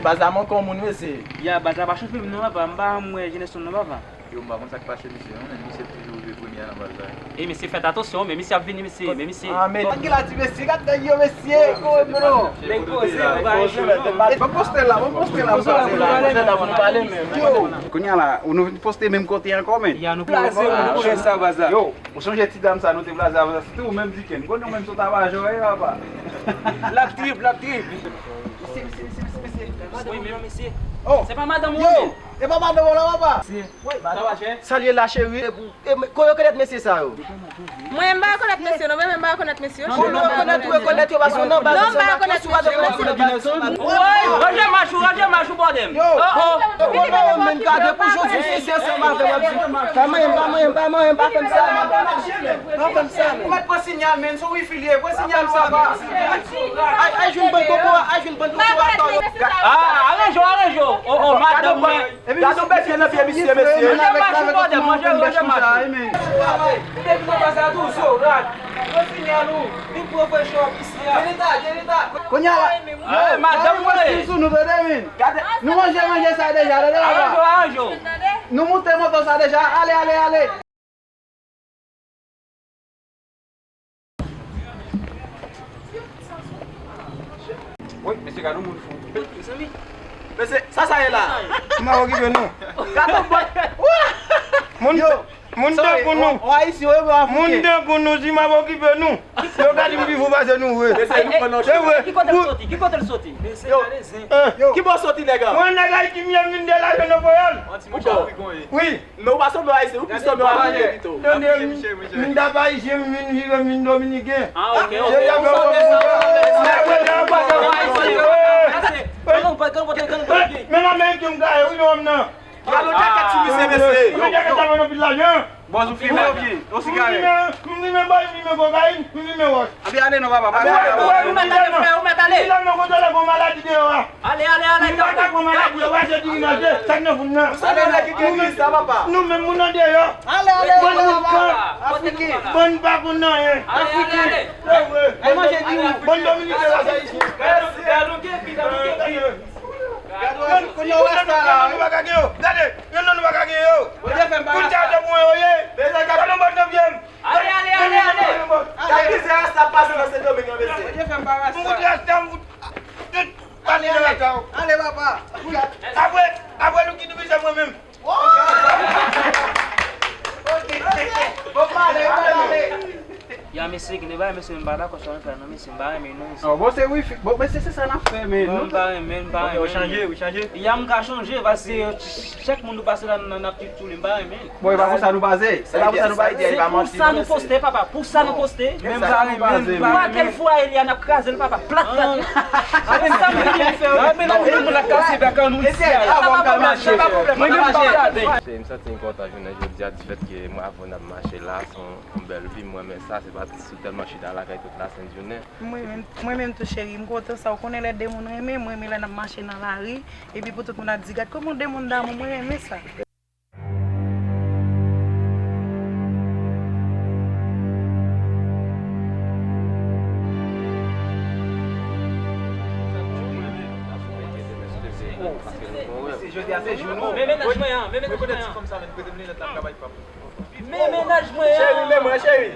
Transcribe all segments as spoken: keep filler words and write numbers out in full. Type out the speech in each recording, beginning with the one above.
Baz la manke yon moun, mesye. Ya, baz la pa chanje menm non, papa. M pa janm wè jenès non, papa. Yo, m pa konn sa k pase misye non, men misye toujou rive premye a nan baz la. E misye fèt atansyon, men misye ap vini, mesye, men misye. Ah, men gad la ti mesye, gad nèg yo, mesye. Nèg poze, papa. Ban m poste la, ban m poste la, ban m poste la pou nou pale menm. Yo. Kounye a la, nou vin poste menm kote ankò, men. Ya, nou blaze, nou konnen sa, baz la. Yo, ou sonje ti dam sa nou te blaze avè l, se te ou menm, Diken. Konn nou menm sou ta pa jwe, papa. L ap trip, l ap trip. Mesye, mesye, mesye, mesye, mesye. Madanm ou non, mesye. Oh. Se pa madanm ou, yo, men. E pa madanm ou la, papa. Wi, sa va, chè? Salye la, cheri. E pou, e, men, ko yo konèt mesye sa yo? Mwen, m pa rekonèt mesye, non, mwen, m pa rekonèt mesye. Ou rekonèt, ou rekonèt yo, paske nan baz yo, se Marcos, ou pa rekonèt mesye. Ranje mach ou, ranje mach ou, bòdèm. Yo, oh, oh. Yo konnen yo menm gade pou jodi, si se ansanm avè w ap di. Pa manyen m, pa manyen m, pa manyen m, pa fè m sa, men. Pa fè m sa, men. Ou mèt pran sinyal, men, sou wifi li ye, pran sinyal sa va. Ay, ay, jwenn bann kokorat, ay, jwenn bann kokorat. Ah, aranje w, aranje w. Oh, oh, madanm mwen. Gade yon bèt nan pye misye, mesye. Manje mach ou, bòdèm, manje, manje mach ou. Ou te vin nan baz la tou, zorat. Yo sinyal ou. Vin pran fresh up isi a. Jenita, Jenita. Kounye a la. Ah, madanm mwen. Yo, sou nou, tande, men. Gade, nou manje, manje sa deja, tande, papa. Aranje w, aranje w. Nou moute moto sa deja. Ale, ale, ale. Woy, mesye, gade yon moun fou. Mesye, sa sa ye la? M ap okipe nou. Gade yon bòt. Moun, moun tankou nou. Moun tankou nou, si m ap okipe nou, yo ka di m pi fou pase nou vre. Mesye, nou pran nan. Se vre. Ki kote l soti? Ki kote l soti? Mesye, gade zen. Ki bò soti, nèg la? Mwen, nèg Ayiti, m ye, m vin de la Jenovoyòl. Wi. Non, ou pa sanble ayisyen, ou plis sanble yon Afriken pito. Tande, m, m t ap ayisyen, m vin vire, m vin dominiken. Ah, ok, ok. Se y ap fè w konprann. Men ameriken m gaye, wi, non, m nan. Gade yon jakèt sou misye, mesye. Men jakèt sa, mwen, anpil lajan. Bòz, ou fimen oubyen? Yon sigarèt? M fimen, m fimen bòz, m fimen kokayin, m fimen wòch. Anben ale non, papa. Anben ale non. Ou mèt ale, frè, ou mèt ale. Ou mèt ale, frè, ou mèt ale. Ale, ale, ale. Nou pa ka pran maladi yo, pa se dirijan, se sa k nan fon nan. Ou se nèg ki gen kriz la, papa. Nou menm moun andeyò. Ale, ale, ale, papa. Afriken. Bann pa konn anyen. Afriken. Se vre. Al manje diri. Bann dominiken la, se isi. Gade nou gen pi, gade nou gen pi. Gade nou, kounye a w rasta la, wi. Nou pa ka gen yo. Gade, yo non nou pa ka gen yo. Bondye fè m pa rasta. Kounye a w te pran yo ye. Gade yon bòt nan pye m. Ale, ale, ale, ale. Gade mizè rasta pase nan Sendomeng nan, mesye. Bondye fè m pa rasta. M fout rasta, m fout. Ale, ale. Ale, papa. Apre, apre nou ki divize mwen menm. Ya, mesye, gen de bagay, mesye, m pa dakò sa w fè non, mesye, m pa renmen non, mesye. Oh, bon, se wifi. Bon, mesye, se sa n ap fè, men. Non, m pa renmen, m pa renmen. Ou chanje, ou chanje. Ya, m ka chanje, paske chak moun nou pase la, n ap tchoule, m pa renmen. Bon, e pa konsa nou baze. E pa konsa nou baze. Se pou sa nou poste, papa. Pou sa nou poste. Men m pa renmen, m pa renmen. Pou kèl fwa Eliane ap kraze l, papa. Plat, plat. Amen, sa m vini fè. Amen, amen, moun ap kase bèk an nou isi a. Sa pa pwoblèm, sa pa pwoblèm. Mwen menm m pa gade. M santi m kontan jounen jodi a, difèt ke mwen avè w n ap mache la, se yon, yon bèl vi, m renmen sa, se pa sou tèlman chita lakay tout lasent jounen. Mwen menm, mwen menm tou cheri, m kontan sa, ou konnen lè de moun renmen, m renmen lè n ap mache nan lari, epi pou tout moun ap di, gad kòman de moun damou, mwen renmen sa. Men mennaj mwen an, men mennaj mwen an. Men mennaj mwen an. Cheri, men mwen, cheri.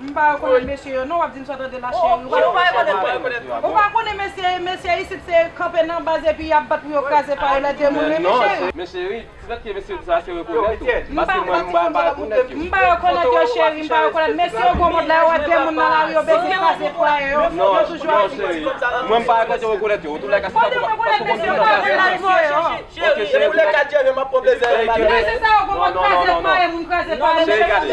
M pa rekonèt mesye yo non, w ap di m sa tande la, cheri. Ou pa rekonèt mwen? Ou pa konnen mesye, mesye isit se kanpe nan baz epi y ap bat pou yo kraze pa yo lè de moun renmen, cheri. Men cheri, se fèt ke mesye sa se rekonèt ou. Paske mwen, m pa, m pa rekonèt yo. M pa rekonèt yo, cheri, m pa rekonèt. Mesye yo gwo mòd la, yo wè de moun nan lari, yo bezwen kraze pa yo. Yo toujou ap di. Mwen, m pa rekonèt yo, rekonèt yo. Antouka, se pa pou, paske w konn tout nan klas la. Cheri, cheri. Antoulèka, Dye vle, m ap pran plezi avèk madanm. Mesye sa yo gwo mòd kraze pa yo, moun kraze pa yo. Cheri, gade.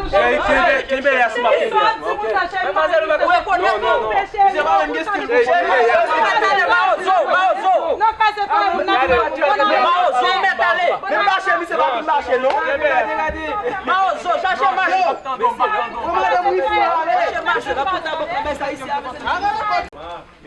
Cheri, kenbe, kenbe yès, m ap kenbe yès mwen, ok? Madmwazèl, ou rekonèt nou. Misye pa menm gen stil pou cheri. Mawozo, mawozo. Non, kraze pa yo, moun nan. Mawozo, ou mèt ale. Men mache, misye pa vin mache, non. Mawozo, chache mache. Chache mache, n ap pote a bò, men sa isi a, mesye.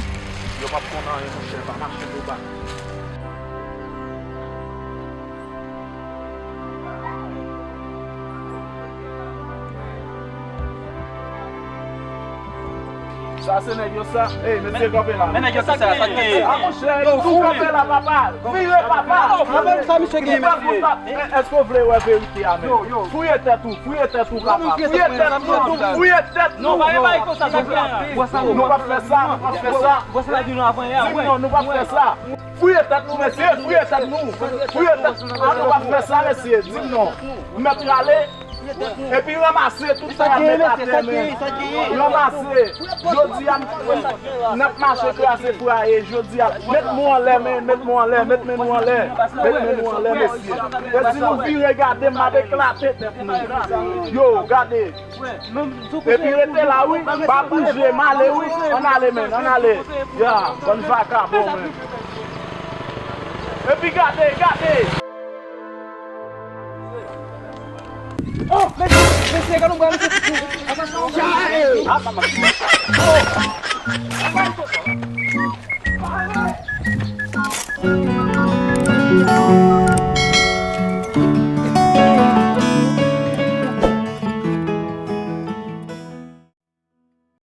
Yo p ap konn anyen, monchè, pa mache pou ba. Sa se nèg yo sa. Ey, mesye, kanpe la. Men nèg yo sa, sa, sa ki gen? A, monchè, nou kanpe la, papa. Vire, papa. Sa misye gen, mesye? Èske w vle wè verite a, men? Fouye tèt ou, fouye tèt ou, papa. Fouye tèt nou, fouye tèt nou. Nou p ap fè sa, nou p ap fè sa, nou p ap fè sa. Di m non, nou p ap fè sa. Fouye tèt nou, mesye, fouye tèt nou. Fouye tèt nou. A, nou p ap fè sa, mesye. Di m non. Mèt rale. Epi ranmase tout sa y ap met atè, men. Ranmase. Jodi a, n ap mache kraze fraye. Jodi a, met men w anlè, men, met men w anlè, met men nou anlè. Met men nou anlè, mesye. E si nou vire gade, m ap eklate tèt nou. Yo, gade. Epi rete la, wi. Pa bouje, m ale, wi. Ann ale, men, ann ale. Ya, bann vakabon, men. Epi gade, gade. Oh, mesye, mesye, gade yon bra, mesye. Attention. Attention. Oh.